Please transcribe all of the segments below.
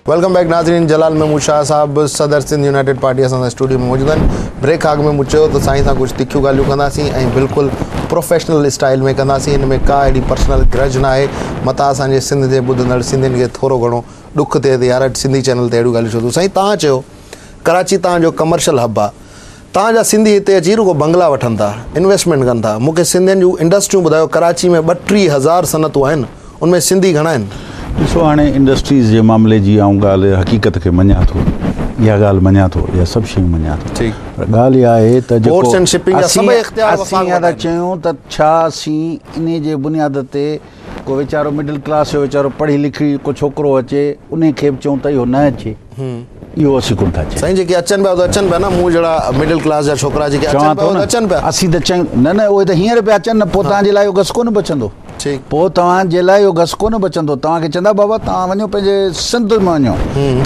Welcome back ناظرين جلال محمود شاهه صاحب صدر سنڌ يونائيٽيڊ پارٽي اسان سان اسٽوڊيو ۾ موجود آهن بريڪ کان اڳ ۾ مون چيو ته سائين سان ڪجهه تکيون ڳالهيون ڪنداسين ۽ بلڪل پروفيشنل اسٽائل ۾ ڪنداسين ان ۾ ڪا اهڙي پرسنل گرج نه آهي متان اسان جي سنڌ جي ٻڌندڙ سنڌين کي ٿورو گهڻو ڏک ٿئي ته يار سنڌي چينل تي اهڙيون ڳالهيون ڇو ٿيون سائين توهان چيو ڪراچي توهان جو ڪمرشل هب آهي توهان جا سنڌي هتي اچي رڳو بنگلا وٺن ٿا، انويسٽمينٽ ڪن ٿا. مون کي سنڌين جون انڊسٽريون ٻڌايو، ڪراچي ۾ 32 هزار صنعتون آهن، ان ۾ سنڌي گهڻا آهن؟ ڏسو هاڻي انڊسٽريز جي معاملي جي آئون ڳالهه حقيقت کي مڃان ٿو، اها ڳالهه مڃان ٿو، اها سڀ شيون مڃان ٿو، پر ڳالهه اها آهي ته جيڪو اسين اسين اها ٿا چئون ته ڇا اسين انهي جي بنياد تي ڪو ويچارو مڊل ڪلاس جو ويچارو پڙهي لکي ڪو ڇوڪرو اچي انهي کي به چئون ته اهو نه اچي اهو اسين ڪونه ٿا چئون. سائين جيڪي اچن پيا اهي ته اچن پيا نه مون جهڙا مڊل ڪلاس جا ڇوڪرا جيڪي اچن پيا اهي ته اچن پيا. اسين ته چئون نه نه اهي ته هينئر پيا اچن نه پوء توهان جي لاء اهو گس ڪونه بچندو. پوء توهان جي لاء اهو گس ڪونه بچندو توهان کي چوندا بابا توهان وڃو پنهنجي سنڌ ۾ وڃو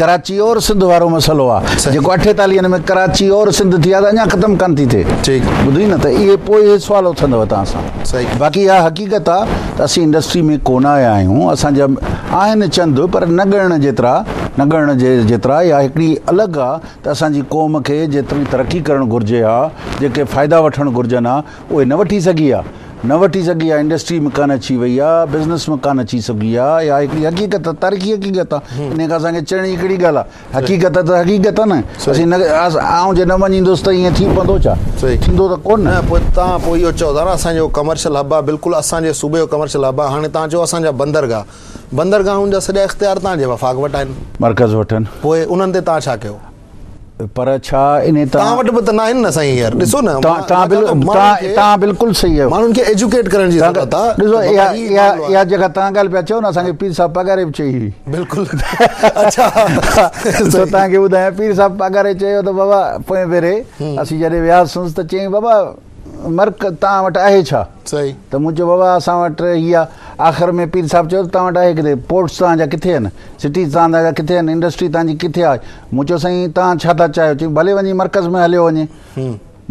ڪراچي اور سنڌ وارو مسئلو آ جيڪو 48 ۾ ڪراچي اور سنڌ ٿي آ ته اڃا ختم ڪانه ٿي ٿئي ٻڌئي نه ته اهي پوء اهي سوال اٿندو توهان سان. باقي اها حقيقت آ ته اسين انڊسٽري ۾ ڪونه آيا آهيون اسان جا آهن چند پر نه ڳڻڻ جيترا نه ڳڻڻ جي جيترا اها هڪڙي الڳ آ ته اسان جي قوم کي جيتري ترقي ڪرڻ گهرجي ها جيڪي فائدا وٺڻ گهرجن ها اهي نه وٺي سگهي آ نه وٺي سگهي آ انڊسٽري ۾ ڪانه اچي وئي آ بزنس ۾ ڪانه اچي سگهي آ اها هڪڙي حقيقت آ تاريخي حقيقت آ انهي کان اسان کي چڙڻ جي ڪهڙي ڳالهه آ. حقيقت ته حقيقت آ نه. اسين نه آئون جي نه مڃيندس ته ائين ٿي پوندو ڇا؟ ٿيندو ته ڪونه. نه پوء توهان پوء اهو چئو ٿا نه اسان جو ڪمرشل هب آ بلڪل اسان جي صوبي جو ڪمرشل هب آ هاڻي توهان چئو اسان جا بندرگاهه بندرگاهن جا سڄا اختيار توهان جي وفاق وٽ آهن. مرڪز وٽ آهن. پوء انهن تي توهان ڇا ڪيو؟ پر ڇا انهي تان توهان وٽ به ته ناهن نه سائين هينئر ڏسو نه توهان بلڪل صحيح آهيو ماڻهن کي ايجوڪيٽ ڪرڻ جي ضرورت آ ڏسو اها اها اها جيڪا توهان ڳالهه پيا چئو نه اسان کي پير صاحب پاڳاري به چئي هئي بلڪل اڇا سو توهان کي ٻڌايان پير صاحب پاڳاري چيو ته بابا پوئين ڀيري اسين جڏهن وياسونس ته چيائين بابا مرڪ توهان وٽ آهي ڇا؟ صحيح. ته مون چيو بابا اسان وٽ هي آ. آخر ۾ پير صاحب چيو ته توهان وٽ آهي ڪٿي؟ پورٽس توهان جا ڪٿي آهن؟ سٽيز توهان جا ڪٿي آهن؟ انڊسٽري توهان جي ڪٿي آهي؟ مون چيو سائين توهان ڇا ٿا چاهيو؟ چيائين ڀلي وڃي مرڪز ۾ هليو وڃي.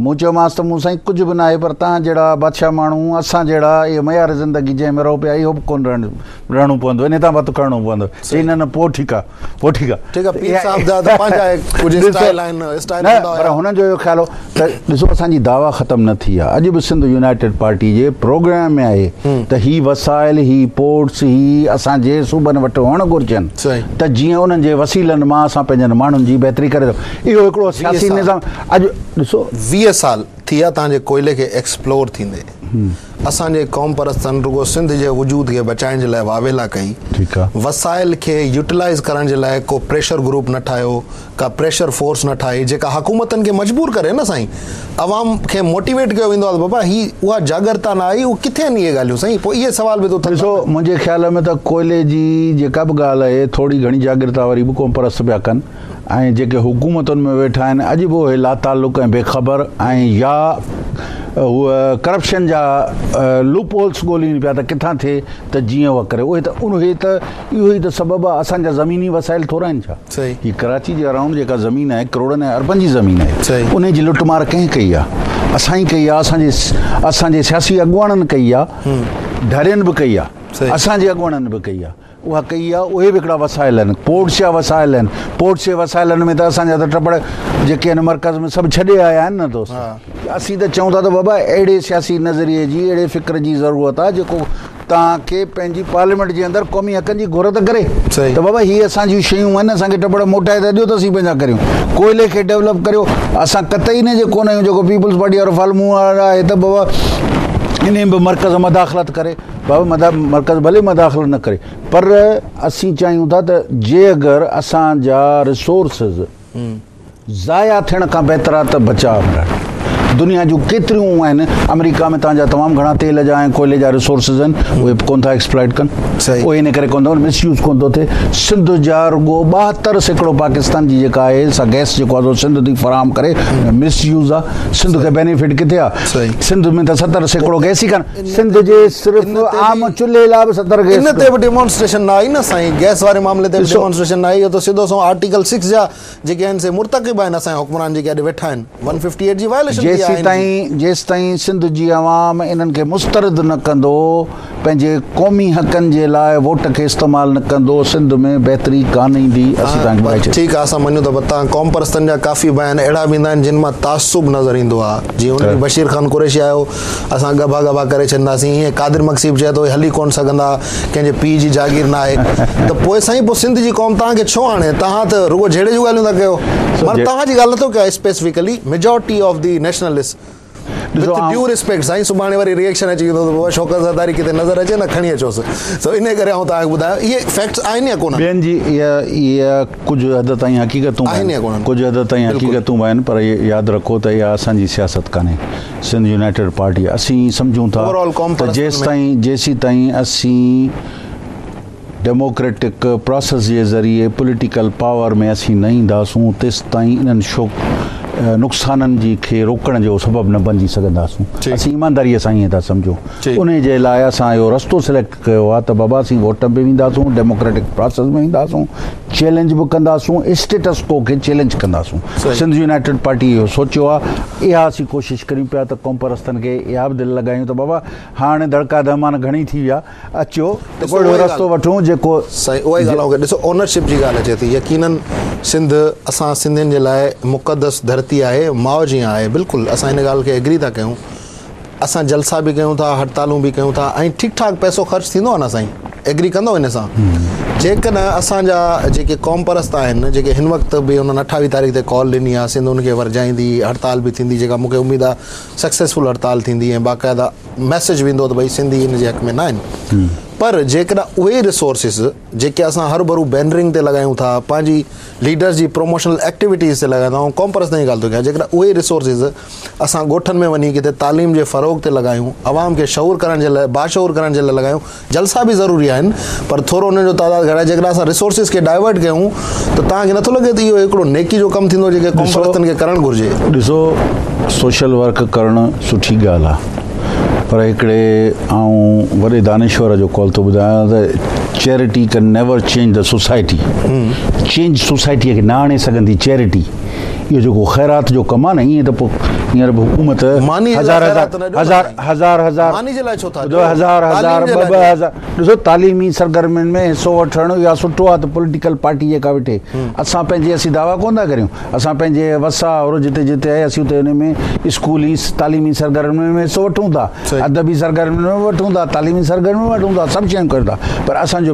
مون چيومانس ته مون سائين ڪجهه به ناهي پر توهان جهڙا بادشاهه ماڻهو اسان جهڙا اهي معيار زندگي جنهن ۾ رهو پيا اهو به ڪونه رهڻو پوندو انهي تان ڀت کڻڻو پوندو. چيائين نه نه پوء ٺيڪ آ. پوء ٺيڪ آ. ٺيڪ آ پير صاحب جا ته پنهنجا ڪجهه اسٽائل آهن اسٽائل هوندا هيا. پر هنن جو اهو خيال هو ته ڏسو اسان جي دعويٰ ختم نه ٿي آ اڄ به سنڌ يونائيٽيڊ پارٽي جي پروگرام ۾ آهي ته هي وسائل هي پورٽس هي اسان جي صوبن وٽ هئڻ گهرجن ته جيئن انهن جي وسيلن مان اسان پنهنجن ماڻهن جي بهتري ڪري سگهون اهو هڪڙو سياسي نظام اڄ ڏسو 20 سال ٿي ويا توهان جي ڪوئلي کي ايڪسپلور ٿيندي اسان جي قوم پرستن رڳو سنڌ جي وجود کي بچائڻ جي لاء واويلا ڪئي، وسائل کي يوٽيلائيز ڪرڻ جي لاء ڪو پريشر گروپ نه ٺاهيو، ڪا پريشر فورس نه ٺاهي جيڪا حڪومتن کي مجبور ڪري نه سائين عوام کي موٽيويٽ ڪيو ويندو آهي ته بابا هي اها جاڳرتا نه آئي اهو ڪٿي آهن اهي ڳالهيون سائين پوء اهي سوال به ته اٿن ٿا ڏسو منهنجي خيال ۾ ته ڪوئلي جي جيڪا به ڳالهه آهي ٿوري گهڻي جاڳرتا وري به قوم پرست پيا ڪن. ۽ جيڪي حڪومتن ۾ ويٺا آهن اڄ به اهي لاتعلق ۽ بي خبر ۽ يا هو ڪرپشن جا لوپ هولس ڳولين پيا ته ڪٿان ٿئي ته جيئن اها ڪري اهي ته اهي ته اهو ئي ته سبب آهي اسان جا زميني وسائل ٿورا آهن ڇا هي ڪراچي جي اراونڊ جيڪا زمين آهي ڪروڙن ۽ اربن جي زمين آهي انهي جي لٽ مار ڪنهن ڪئي آهي اسان ئي ڪئي آهي اسان جي اسان جي سياسي اڳواڻن ڪئي آهي ڌرين به ڪئي آهي اسان جي اڳواڻن به ڪئي آهي اها ڪئي آهي اهي به هڪڙا وسائل آهن پورٽس جا وسائل آهن پورٽس جي وسائلن ۾ ته اسان جا ته ٽپڙ جيڪي آهن مرڪز ۾ سڀ ڇڏي آيا آهن نه دوست اسين ته چئون ٿا ته بابا اهڙي سياسي نظريي جي اهڙي فڪر جي ضرورت آهي جيڪو توهان کي پنهنجي پارليامينٽ جي اندر قومي حقن جي گهر ته ڪري ته بابا هي اسان جون شيون آهن اسان کي ٽپڙ موٽائي ته ڏيو ته اسين پنهنجا ڪريون ڪوئلي کي ڊيولپ ڪريو اسان قطعي ان جي ڪونه آهيون جيڪو پيپلز پارٽي وارو فالمون آهي ته بابا انهي به مرڪز مداخلت ڪري بابا مرڪز ڀلي مداخلت نه ڪري پر اسين چاهيون ٿا ته جي اگر اسان جا ريسورسز ضايع ٿيڻ کان بهتر آهي ته بچاء ۾ رهن. دنيا جون ڪيتريون آهن آمريڪا ۾ توهان جا تمام گهڻا تيل جا ۽ ڪوئلي جا ريسورسز آهن اهي به ڪونه ٿا ايڪسپلائٽ ڪن اهي ان ڪري ڪونه ٿا مس يوز ڪونه ٿو ٿئي سنڌ جا رڳو 72% پاڪستان جي جيڪا آهي سا گئس جيڪو آهي سو سنڌ ٿي فراهم ڪري مس يوز آهي سنڌ کي بينيفٽ ڪٿي آهي سنڌ ۾ ته 70% گئس ئي ڪانه سنڌ جي صرف عام چلهي لاء به 70 گئس ان تي به ڊيمانسٽريشن نه آئي نه سائين گئس واري معاملي تي به ڊيمانسٽريشن نه آئي اهو ته سڌو سنئون آرٽيڪل 6 جا جيڪي آهن سي مرتڪب آهن اسان جا حڪمران جيڪي اڄ ويٺا آهن 158 جي وائليشن ٿي آهي جيسيتائين جيستائين سنڌ جي عوام انهن کي مسترد نه ڪندو پنهنجي قومي حقن جي لاء ووٽ کي استعمال نه ڪندو، سنڌ ۾ بهتري ڪانه ايندي، اسين توهان کي ٻڌائي ڇڏيون. ٺيڪ آ اسان مڃون ٿا پر توهان قومپرستن جا ڪافي بيان اهڙا به ايندا آهن جن مان تعصب نظر ايندو آ جيئن ان ڏينهن بشير خان قريشي آيو اسان ڳڀا ڳڀا ڪري ڇڏنداسين ائين قادر مگسي به چئي ٿو هلي ڪونه سگهندا ڪنهن جي پيء جي جاگير نه آهي ته پوء سائين پوء سنڌ جي قوم توهان کي ڇو آڻي توهان ته رڳو جهيڙي جون ڳالهيون ٿا ڪيو معنيٰ توهان جي ڳالهه نٿو ڪيان specifically majority of the nationalist with due respect سائين سڀاڻي وري ريئيڪشن اچي ويندو ته بابا شوڪت زرداري ڪٿي نظر اچي نه کڻي اچوس سو انهي ڪري آئون توهان کي ٻڌايان اهي فيڪٽس آهن يا ڪونهن؟ ٻين جي اها اها ڪجهه حد تائين حقيقتون آهن يا ڪونهن؟ ڪجهه حد تائين حقيقتون به آهن پر ياد رکو ته اها اسان جي سياست ڪانهي سنڌ يونائيٽيڊ پارٽي اسين سمجهون ٿا ته جيستائين جيسيتائين اسين ڊيموڪريٽڪ پراسيس جي ذريعي پوليٽيڪل پاور ۾ اسين نه اينداسون تيستائين انهن شوق نقصانن جي کي روڪڻ جو سبب نه بنجي سگهنداسون. اسين ايمانداريء سان ائين ٿا سمجهون. انهي جي لاء اسان اهو رستو سليڪٽ ڪيو آهي ته بابا اسين ووٽ به وينداسون، ڊيموڪريٽڪ پراسيس ۾ اينداسون، چئلينج به ڪنداسون، اسٽيٽس ڪو کي چئلينج ڪنداسون. سنڌ يونائيٽيڊ پارٽي اهو سوچيو آهي. اها اسين ڪوشش ڪريون پيا ته قومپرستن کي اها به دل لڳايون ته بابا هاڻي دڙڪا دهمان گهڻي ٿي ويا، اچو ته ڪو اهڙو رستو وٺون جيڪو. سائين اها ئي ڳالهه آئون ڏسو اونرشپ جي ڳالهه اچي ٿي يقينن سنڌ اسان سنڌين جي لاء مقدس ڌرتي آهي ماء جيان آهي بلڪل اسان ان ڳالهه کي ايگري ٿا ڪيون اسان جلسا به ڪيون ٿا هڙتالون به ڪيون ٿا ۽ ٺيڪ ٺاڪ پئسو خرچ ٿيندو آهي نه سائين ايگري ڪندو ان سان جيڪڏهن اسان جا جيڪي قوم پرست آهن جيڪي هن وقت به انهن 28 تاريخ تي ڪال ڏني آهي سنڌ ان کي ورجائيندي هڙتال به ٿيندي جيڪا مون کي اميد آهي سڪسيسفل هڙتال ٿيندي ۽ باقاعده ميسيج ويندو ته ڀئي سنڌي ان جي حق ۾ نه آهن پر جيڪڏهن اهي ريسورسز جيڪي اسان هرڀرو بينرنگ تي لڳايون ٿا پنهنجي ليڊرز جي پروموشنل ايڪٽيوٽيز تي لڳايون ٿا آئون قوم پرستن جي ڳالهه ٿو ڪيان جيڪڏهن اهي ريسورسز اسان ڳوٺن ۾ وڃي ڪٿي تعليم جي فروغ تي لڳايون عوام کي شعور ڪرڻ جي لاء باشعور ڪرڻ جي لاء لڳايون جلسا به ضروري آهن پر ٿورو انهن جو تعداد گهٽائي جيڪڏهن اسان ريسورسز کي ڊائيورٽ ڪيون ته توهان کي نٿو لڳي ته اهو هڪڙو نيڪي جو ڪم ٿيندو جيڪي قوم پرستن کي ڪرڻ گهرجي. ڏسو سوشل ورڪ ڪرڻ سٺي ڳالهه آهي پر هڪڙي آئون وڏي دانشور جو قول ٿو ٻڌايان ته charity can never change the society change سوسائٽيء کي نه آڻي سگهندي چيرٽي اهو جيڪو خيرات جو ڪم آهي نه ائين ته پوء هينئر به حڪومت هزار هزار هزار هزار هزار ماني جي لاء ڇو ٿا ڏيو هزار هزار ٻه ٻه هزار ڏسو تعليمي سرگرمين ۾ حصو وٺڻ اها سٺو آهي ته پوليٽيڪل پارٽي جيڪا ويٺي اسان پنهنجي اسين دعويٰ ڪونه ٿا ڪريون اسان پنهنجي وس آهر جتي جتي آهي اسين اتي ان ۾ اسڪولي تعليمي سرگرمين ۾ حصو وٺون ٿا ادبي سرگرمين ۾ وٺون ٿا تعليمي سرگرمين ۾ وٺون ٿا سڀ شيون ڪريون ٿا پر اسان جو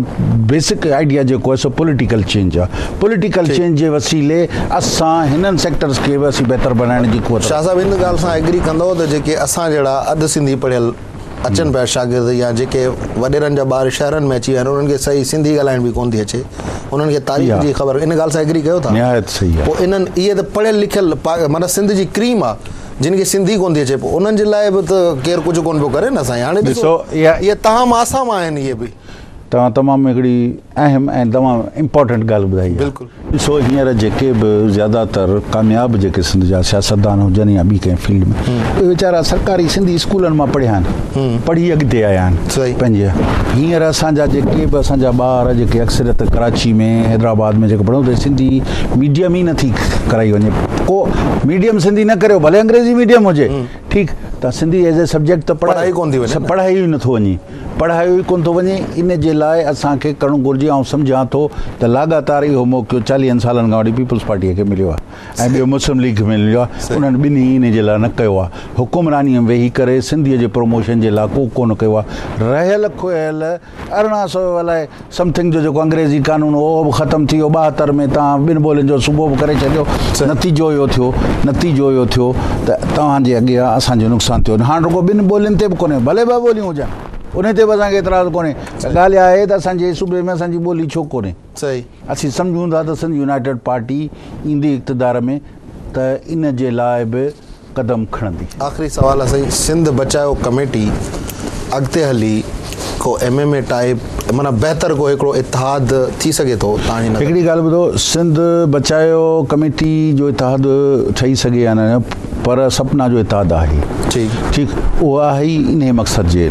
بيسڪ آئيڊيا جيڪو آهي سو پوليٽيڪل چينج آهي پوليٽيڪل چينج جي وسيلي اسان هنن سيڪٽرز کي به اسين بهتر بڻائڻ جي قوت شاهه صاحب ان ڳالهه سان ايگري ڪندؤ ته جيڪي اسان جهڙا اڌ سنڌي پڙهيل اچن پيا شاگرد يا جيڪي وڏيرن جا ٻار شهرن ۾ اچي ويا آهن انهن کي صحيح سنڌي ڳالهائڻ به ڪونه ٿي اچي انهن کي تاريخ جي خبر ان ڳالهه سان ايگري ڪيو ٿا نهايت صحيح آهي پوء انهن اهي ته پڙهيل لکيل معنيٰ سنڌ جي ڪريم آهي جن کي سنڌي ڪونه ٿي اچي پوء انهن جي لاء به ته ڪير ڪجهه ڪونه پيو ڪري نه سائين هاڻي ڏسو اهي توهان مان اسان مان آهن اهي به. توهان تمام هڪڙي اهم ۽ تمام امپارٽنٽ ڳالهه ٻڌائي آهي. بلڪل. ڏسو هينئر جيڪي به زياده تر ڪامياب جيڪي سنڌ جا سياستدان هجن يا ٻي ڪنهن فيلڊ ۾ اهي ويچارا سرڪاري سنڌي اسڪولن مان پڙهيا آهن پڙهي اڳتي آيا آهن پنهنجي هينئر اسان جا جيڪي به اسان جا ٻار جيڪي اڪثريت ڪراچي ۾ حيدرآباد ۾ جيڪي پڙهن اتي سنڌي ميڊيم ئي نٿي ڪرائي وڃي ڪو ميڊيم سنڌي نه ڪريو ڀلي انگريزي ميڊيم هجي ٺيڪ ته سنڌي ايز اي سبجيڪٽ ته پڙهائي ڪون ٿي وڃي پڙهايو ئي نٿو وڃي پڙهايو ئي ڪون ٿو وڃي ان جي لاء اسان کي ڪرڻ گهرجي آئون سمجهان ٿو ته لاڳاتار اهو موقعو چاليهن سالن کان وٺي پيپلز پارٽي کي مليو آهي ۽ ٻيو مسلم ليگ کي مليو آهي انهن ٻنهي ان جي لاء نه ڪيو آهي حڪمراني ۾ ويهي ڪري سنڌي جي پروموشن جي لاء ڪو ڪونه ڪيو آهي رهيل کوهيل 1800 الائي سمٿنگ جو جيڪو انگريزي قانون هو اهو به ختم ٿي ويو 72 ۾ توهان ٻن ٻولين جو صوبو به ڪري ڇڏيو نتيجو اهو ٿيو نتيجو اهو ٿيو ته توهان جي اڳيان اسان جو نقصان ٿيو هاڻ رڳو ٻن ٻولين تي به ڪونهي ڀلي ٻه ٻوليون هجن ان تي به اسان کي اعتراض ڪونهي ڳالهه اها آهي ته اسان جي صوبي ۾ اسان جي ٻولي ڇو ڪونهي اسين سمجهون ٿا ته سنڌ يونائيٽيڊ پارٽي ايندي اقتدار ۾ ته ان جي لاء به قدم کڻندي. آخري سوال آ سائين سنڌ بچايو ڪميٽي اڳتي هلي ڪو ايم ايم اي ٽائيپ معنيٰ بهتر ڪو هڪڙو اتحاد ٿي سگهي ٿو توهان جي نظر هڪڙي ڳالهه ٻڌو سنڌ بچايو ڪميٽي جو اتحاد ٺهي سگهي يا نه. پر سپنا جو اتحاد آهي. ٺيڪ. ٺيڪ اهو آهي ئي انهي مقصد جي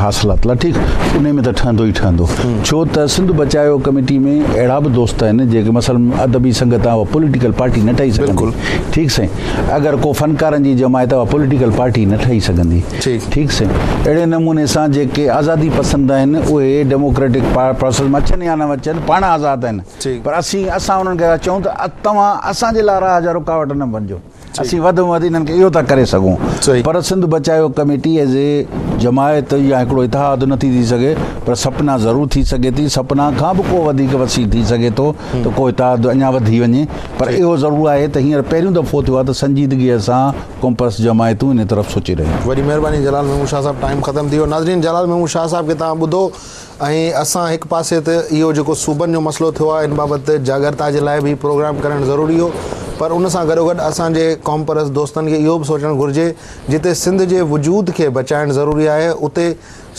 حاصلات لاء ٺيڪ انهي ۾ ته ٺهندو ئي ٺهندو ڇو ته سنڌ بچايو ڪميٽي ۾ اهڙا به دوست آهن جيڪي مثلا ادبي سنگت آهي اها پوليٽيڪل پارٽي نه ٺهي سگهندي ٺيڪ سائين اگر ڪو فنڪارن جي جماعت آهي اها پوليٽيڪل پارٽي نه ٺهي سگهندي ٺيڪ سائين اهڙي نموني سان جيڪي آزادي پسند آهن اهي ڊيموڪريٽڪ پروسيس ۾ اچن يا نه اچن پاڻ آزاد آهن پر اسين اسان انهن کي ٿا چئون ته توهان اسان جي لاء راهه جا رڪاوٽ نه بنجو. اسين وڌ ۾ وڌ انهن کي اهو ٿا ڪري سگهون. پر سنڌ بچايو ڪميٽي ايز اي جماعت يا هڪڙو اتحاد نه ٿي ٿي سگهي پر سپنا ضرور ٿي سگهي ٿي. سپنا کان به ڪو وڌيڪ وسيع ٿي سگهي ٿو ته ڪو اتحاد اڃا وڌي وڃي پر اهو ضرور آهي ته هينئر پهريون دفعو ٿيو آهي ته سنجيدگيء سان قومپرست جماعتون ان طرف سوچي رهيون آهن. وڏي مهرباني جلال محمود شاهه صاحب ٽائيم ختم ٿي ويو ناظرين جلال محمود شاهه صاحب کي توهان ٻڌو ۽ اسان هڪ پاسي ته اهو جيڪو صوبن جو مسئلو ٿيو آهي ان بابت جاڳرتا جي لاء به هي پروگرام ڪرڻ ضروري هو پر ان سان گڏوگڏ اسان جي قومپرست دوستن کي اهو به سوچڻ گهرجي جتي سنڌ جي وجود کي بچائڻ ضروري آهي اتي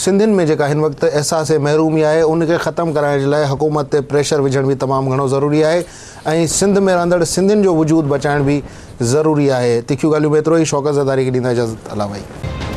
سنڌين ۾ جيڪا هن وقت احساس محرومي آهي ان کي ختم ڪرائڻ جي لاء حڪومت تي پريشر وجهڻ به تمام گهڻو ضروري آهي ۽ سنڌ ۾ رهندڙ سنڌين جو وجود بچائڻ به ضروري آهي. تکيون ڳالهيون به ايترو ئي شوڪت زرداري کي ڏيندا اجازت الله ڀائي.